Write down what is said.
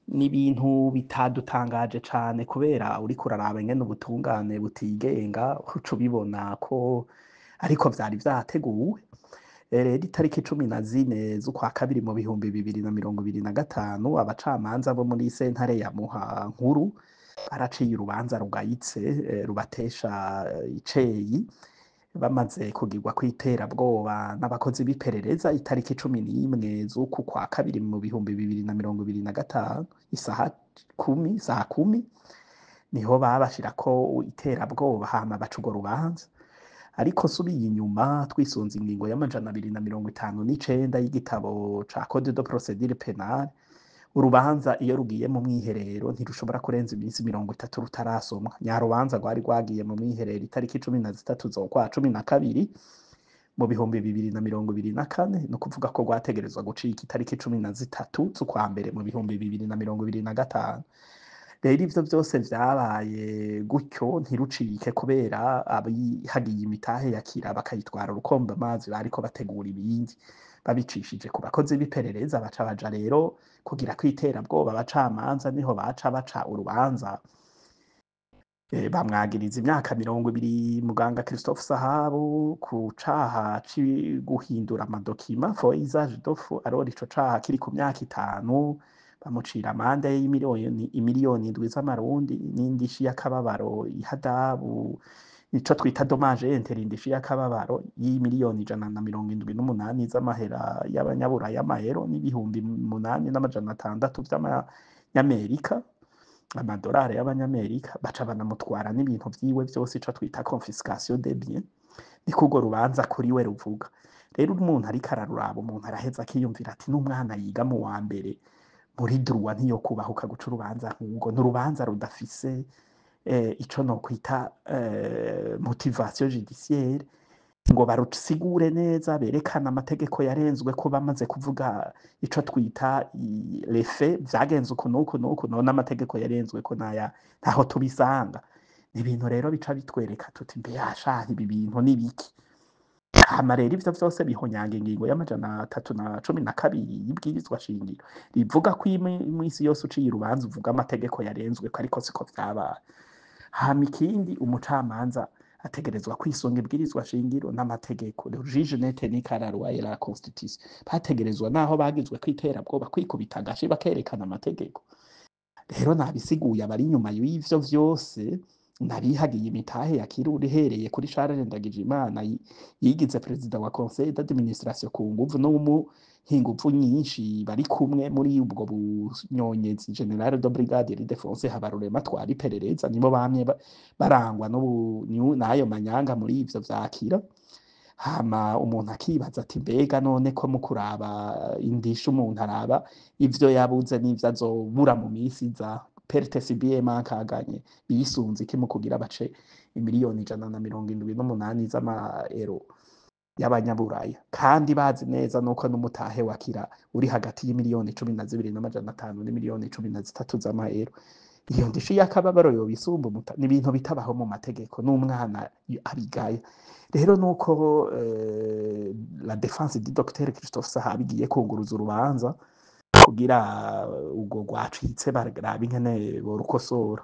Ni ibintu bitadutangaje cane kubera uriko uraraba ingene ubutungane butigenga, uca ubibona ko ariko vyari vyateguwe. Rero itariki 14 z'ukwa kabiri mu 2025, abacamanza bo muri sentare ya Muha nkuru baraciye urubanza rugayitse, rubatesha iceyi, bamaze kugirwa kw'iterabwoba n'abakozi b'iperereza itariki 11 z'uku kwa kabiri mu 2025, isaha kumi, saha kumi niho babashirako iterabwoba, hama baca urwo rubanza. Ariko nsubiye inyuma, twisunze ingingo ya 259 y'igitabo ca Code de procédure pénale, urubanza iyo rugiye mu mwiherero ntirushobora kurenza iminsi 30 rutarasomwa. Nyarubanza rwari rwagiye mu mwiherero itariki 13 z'ukwa 12 mu 2024, ni ukuvuga ko rwategerezwa gucika itariki 13 z'ukwa mbere mu 2025. Rero ivyo vyose vyabaye gutyo ntirucike kubera abihagiye imitahe ya Kira bakayitwara urukombe amazi bariko bategura ibindi babicishije ku bakozi b'iperereza, baca baja rero kugira kw'iterabwoba abacamanza, niho baca baca urubanza, bamwagiriza imyaka 20 muganga Christophe Sahabu ku caha guhindura amadokima, faux usage de faux, alors ico caha kiri ku myaka 5, bamucira amande y'imiliyoni imiliyoni 7 z'amarundi n'indishi y'akababaro, ihadabu, ico twita dommage intérêt, indishi y'akababaro y'imiliyoni 178 z'amahera y'abanyaburaya, y'amayero, n'8,600 vy'amanyamerika, amadolari y'abanyamerika. Baca banamutwara n'ibintu vyiwe vyose, ico twita confiscation des biens. Niko urwo rubanza kuri we ruvuga. Rero umuntu ariko araruraba, umuntu araheza akiyumvira ati n'umwana yiga mu wa mbere muri droit ntiyokubahuka guca urubanza nk'urwo. Ni urubanza rudafise ico nokwita motivation judiciaire, ngo barusigure neza, berekane amategeko yarenzwe, ko bamaze kuvuga ico twita les faits, vyagenze uku n'uku n'uku, none amategeko yarenzwe ko naya ntaho tubisanga. Ni ibintu rero bica bitwereka tuti mbe yashaha ibi bintu ni biki? Hama rero ivyo vyose bihonyanga ingingo ya 312 y'ibwirizwa shingiro, rivuga ko imisi yose uciye urubanza uvuga amategeko yarenzwe ko, ariko siko vyabaye. Hama ikindi, umucamanza ategerezwa kwisunga ibwirizwa shingiro n'amategeko. Le juge n'est tenu qu'à la loi et la constitution. Bategerezwa, naho bagizwe kw'iterabwoba, kwikubita agashi bakerekana amategeko. Rero nabisiguye, abari inyuma y'ivyo vyose nabihagiye imitahe ya Kiruri, ihereye kuri Charles Ndagijimana yigize perezida wa conseil d'administration ku nguvu, n'umuhinguvu nyinshi bari kumwe muri ubwo bunyonyezi, général de brigade Ildefonse Habarurema twari iperereza, nibo bamye barangwa n'ayo manyanga muri ivyo vyakira. Hama umuntu akibaza ati mbega none ko mu kuraba indishe umuntu araba ivyo yabuze n'ivyo azobura mu misi iza, perte subie, manque à gagner, bisunze iki mu kugira bace imiliyoni 178 z'amaero y'abanyaburaya, kandi bazi neza nuko n'umutahe wa Kira uri hagati y'imiliyoni 12,500 n'imiliyoni 13 z'amaero? Iyo ndishi y'akababaro yoba isumba ni ibintu bitabaho mu mategeko, n'umwana abigaya. Rero nuko la défense du docteur Christophe Sahabi igiye kunguruza urubanza kugira urwo rwacitse barabe ingene borukosora.